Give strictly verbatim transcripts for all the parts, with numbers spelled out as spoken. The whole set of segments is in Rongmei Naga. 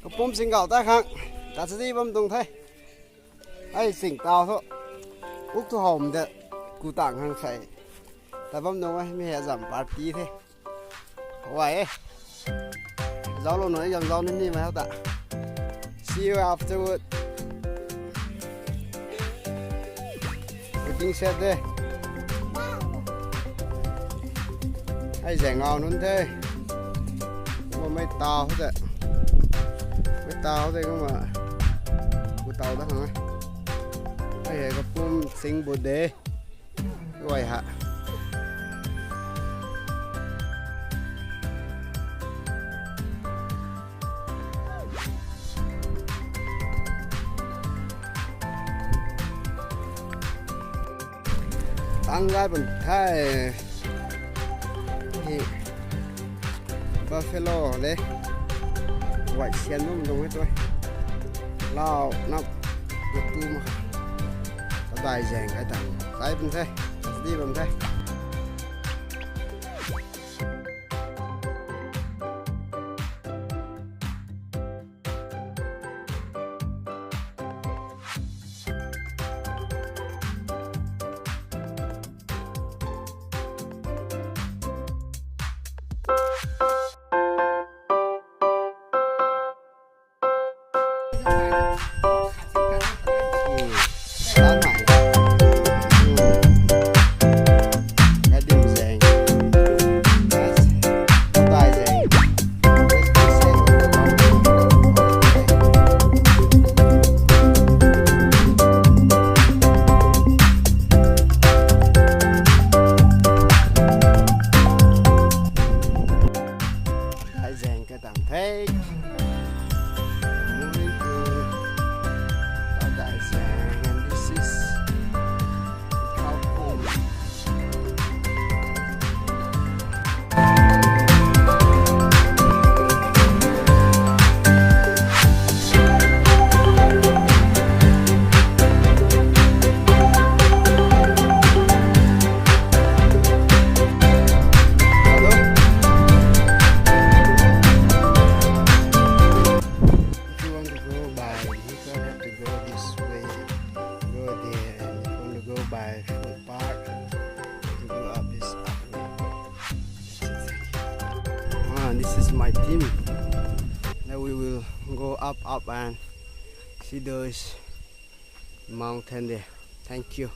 Kapum sing gau ta khang, ta chadi bam tuang the. Ai sing tau thu, uk thu hawm de, ku tang khang sei. Ta bam nung e, mi hei zam party the. Wai e. Zauclou nunc e, zam zauc ni ni mai hou ta. See you afterward. Waiting shed de. Ai zaeng ngau nunc the. Kumna mei tau de. Mei tau de kumna. Ku tau da khang e. Ai hei kapum sing bu de. Uai ha. Tang gay bam the. Hei buffalo le. Uai sian bam dong e tu. Lau nap. Nap tu ma. Kadai zaeng kai ta. Kai bam the. Di bam the. Ai zaeng ka tang the. Moving to Tadai Zaeng, and this is Khao Pum. If you want to go by vehicle, have to go this way, go there, and if you want to go by footpath, you go up this pathway. Ah, this is my team. Now we will go up, up and see those mountain there. Thank you.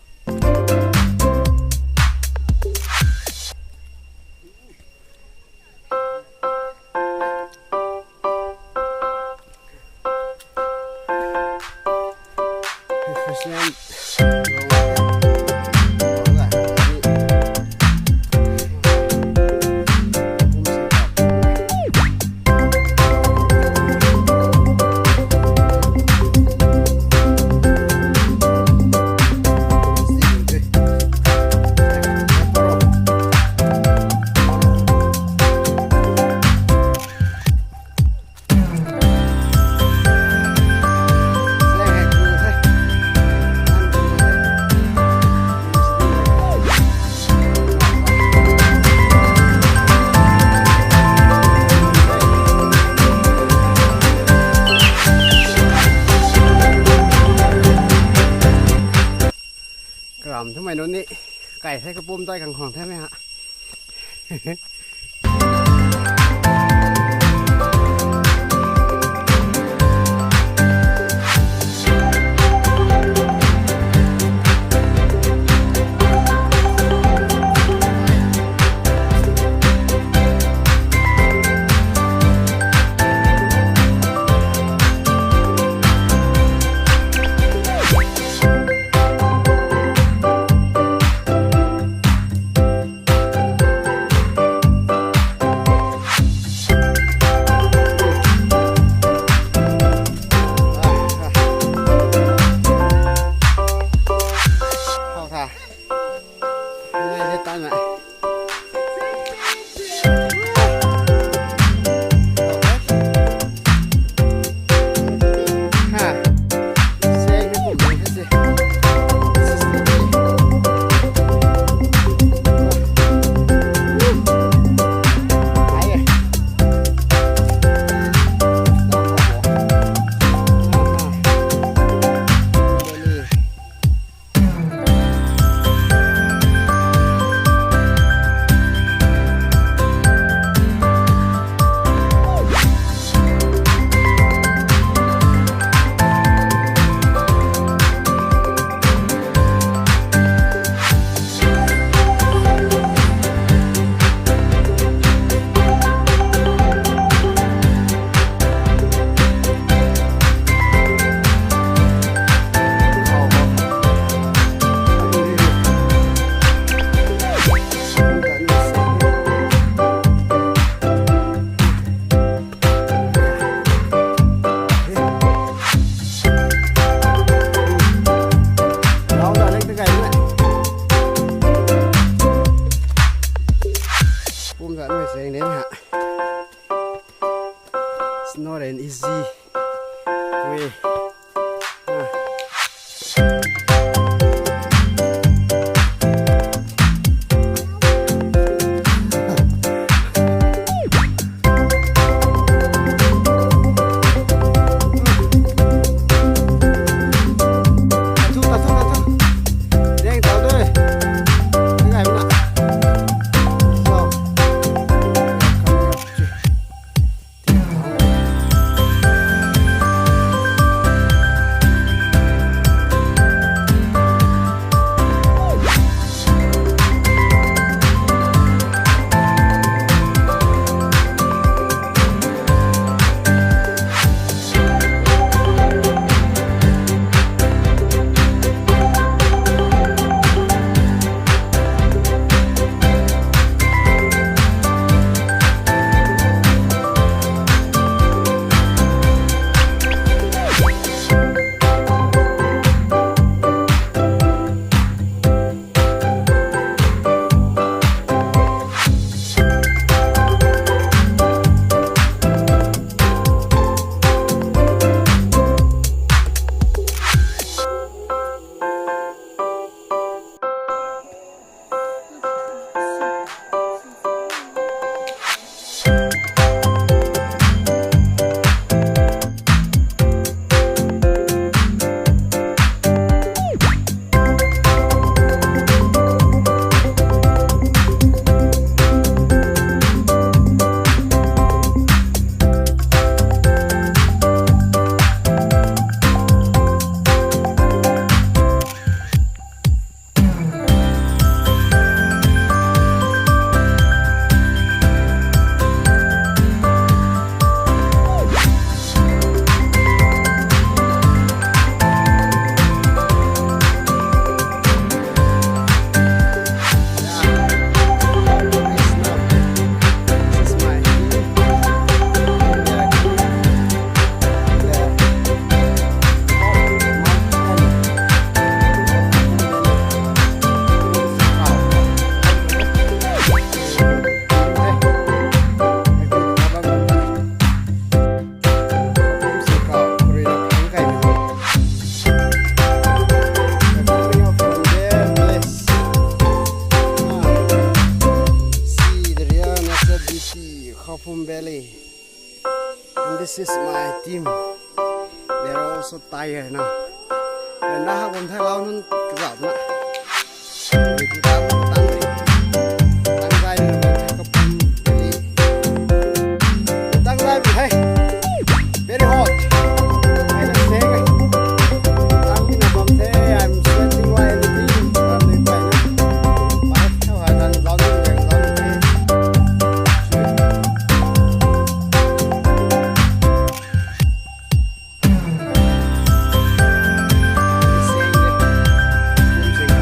Karam thumei nunc ni kai the, kapum tai khang khwang the mei ha. This is my team. They are also tired now. Then na ha bam the lau nunc kazauh na. Very hot. I'm sweating like anything.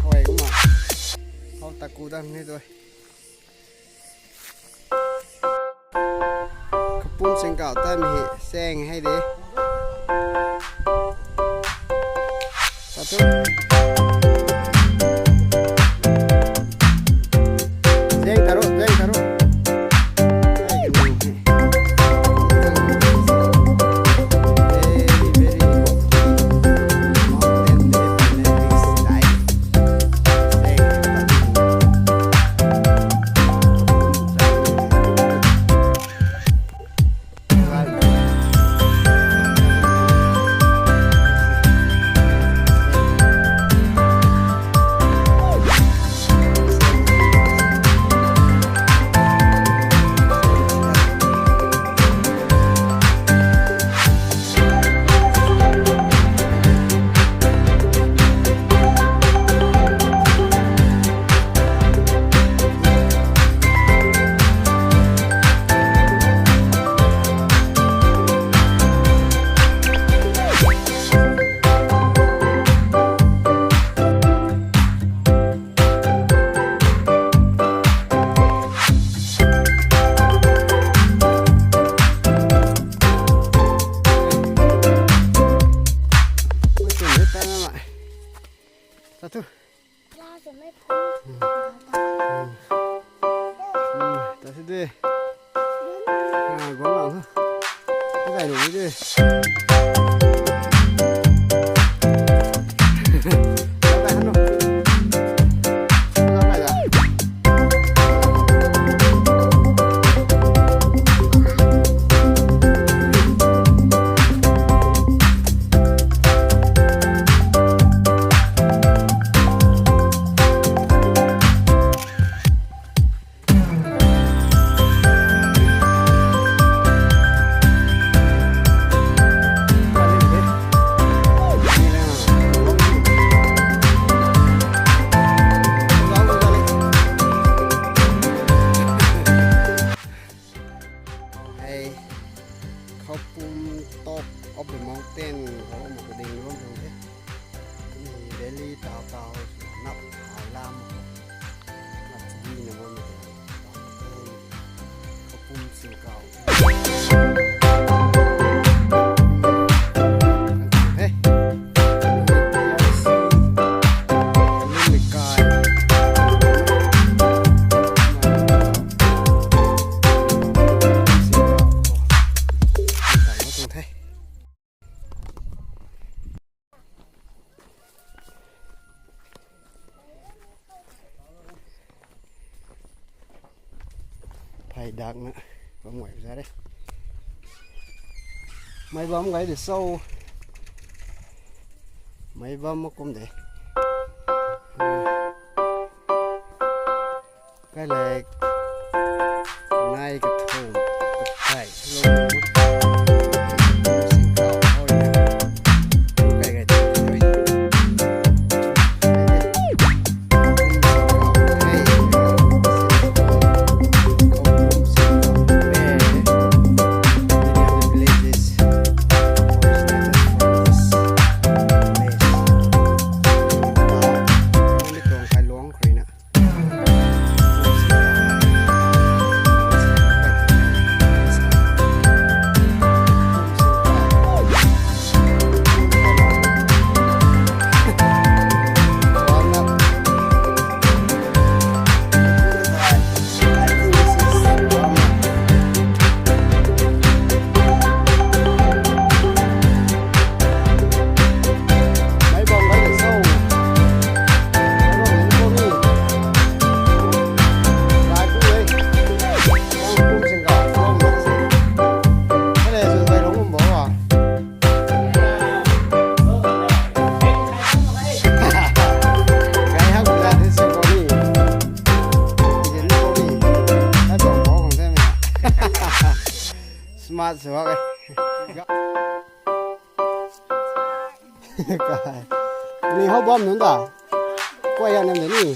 Hoi kumna. Hau taku dam ni tu. Kapum singkauh ta mi hei seng hei de. Satu. Zeng taru, zeng taru. Very, very mountain, very fine, very nice. Zeng taru. Satu. Tasi de. Ah, guang lang ha. Ka dai lu de. Ka dai hanu. Ka dai da. Hey, Khapum top of the mountain, khou mak ding rom thang the. Valley tau tau, nap thai lam, nap di na bam the. Khapum singkauh. Hey. Phey dakna bam guay za re. Mei bam gay de so. Mei bam ma kum de. Kai lek. Nai kathum. Kathai. Hello. Singkauh. Hoi na. Kai kai. Sa e. Kai. Ni hou bam nunc ta. Kuay ya nam de ni.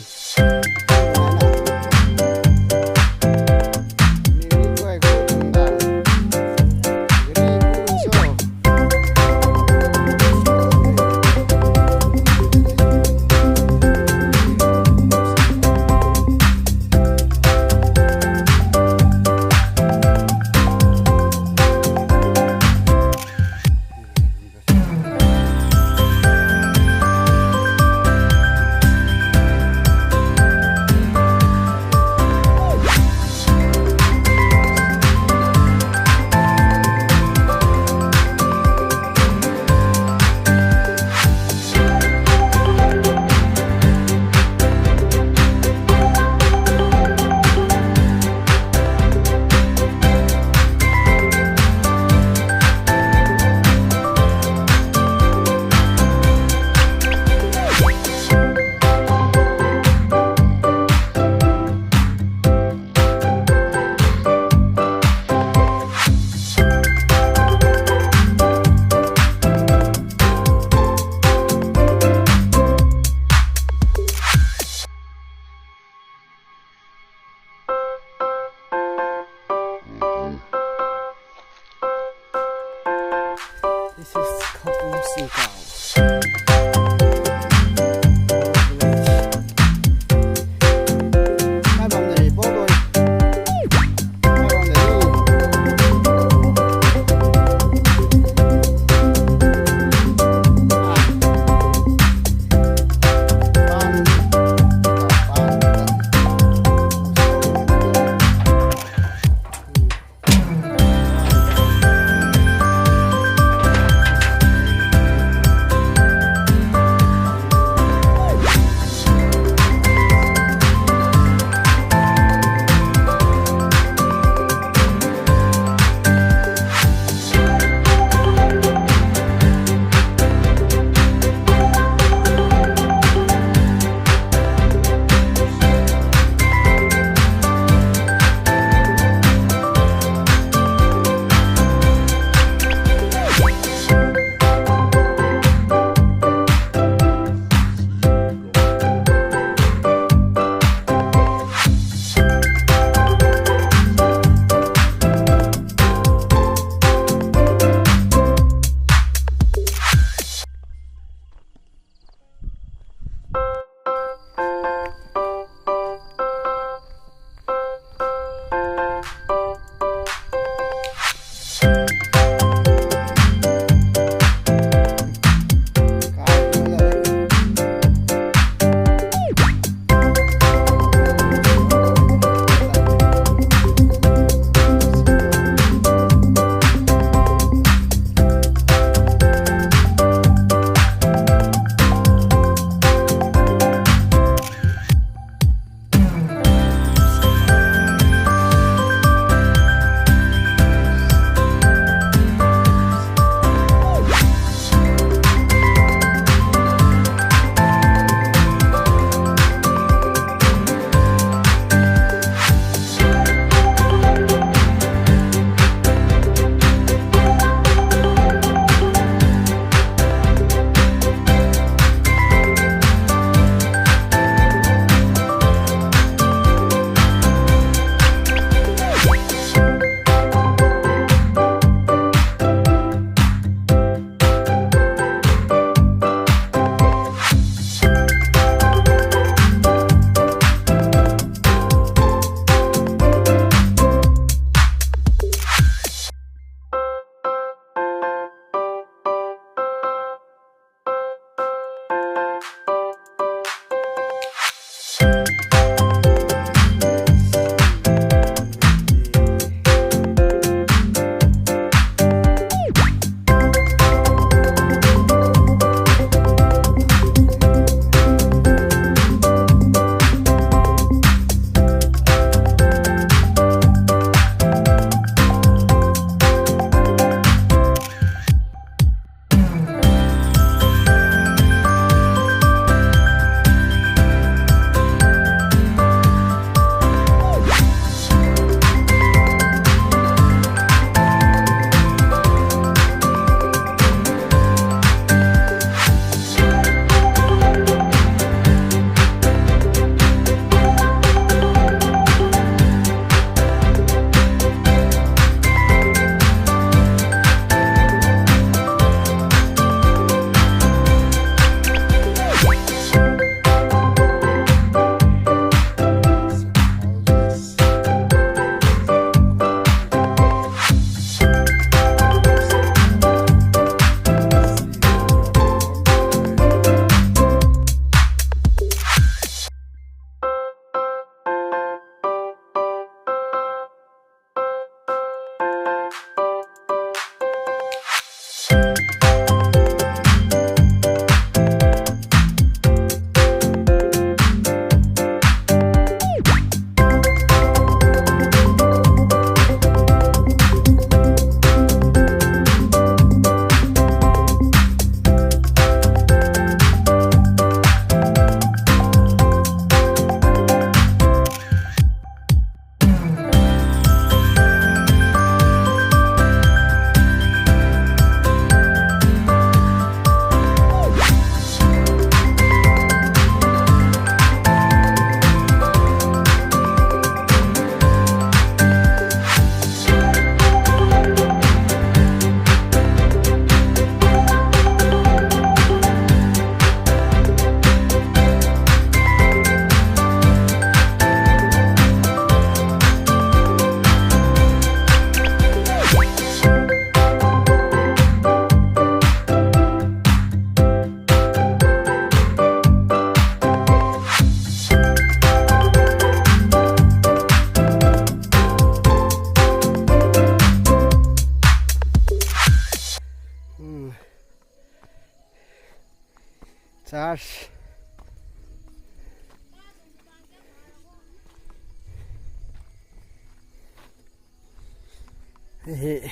Hei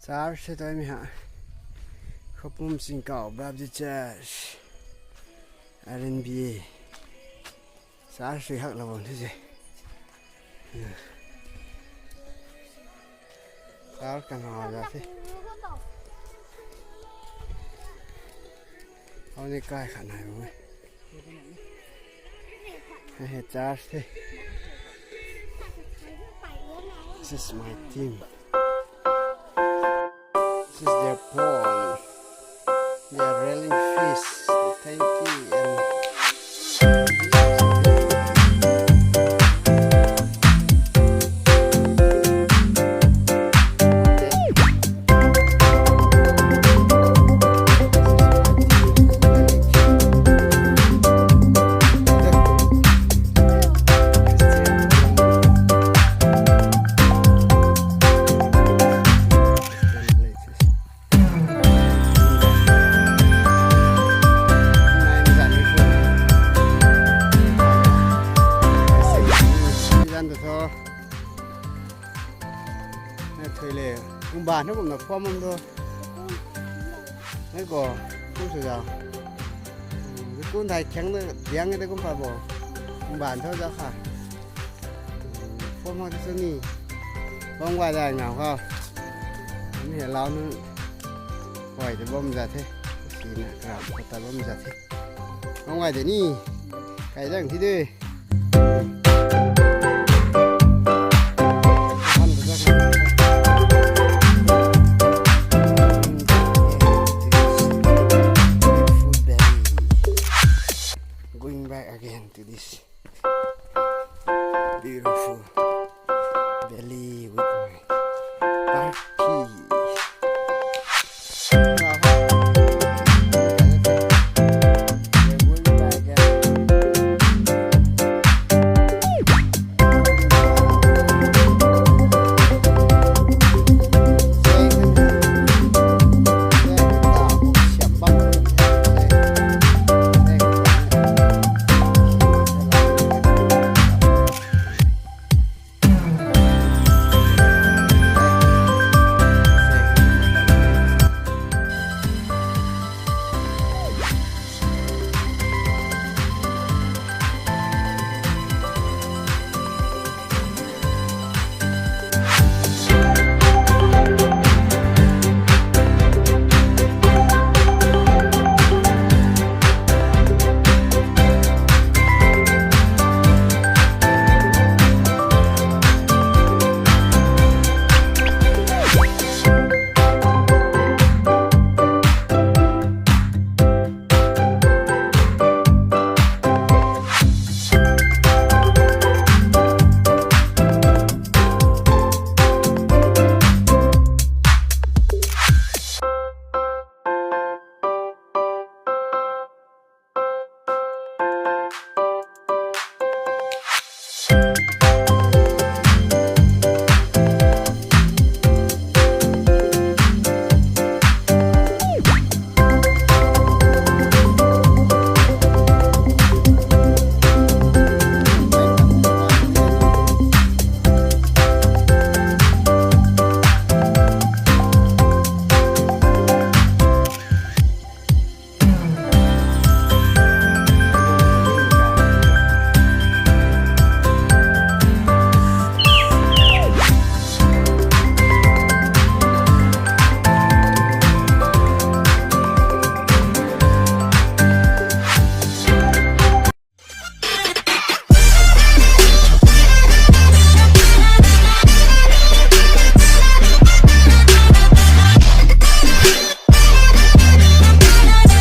church se tuimei ha. Khapum Singkau Baptist Church, R N B A. Church sui hak la bam the se. Church kana za the. Hau ni kai khat nai bam e. Hei hei church the. This is my team. This is their pond. They are railing fish. Thank you. And Zan tu tho. Na thui le. Kumba na kumna form am do. Nai ko. Kum sw zau. Kun thai khang na diang de kum pa bo. Kumba tho zau kha. Form am tu ni. Form wa da ngau kha. Ni lau nu. Koi de bam za the. Si na kra ko ta bam za the. Bam gay de ni. Kai dang thi de. Going back again to this beautiful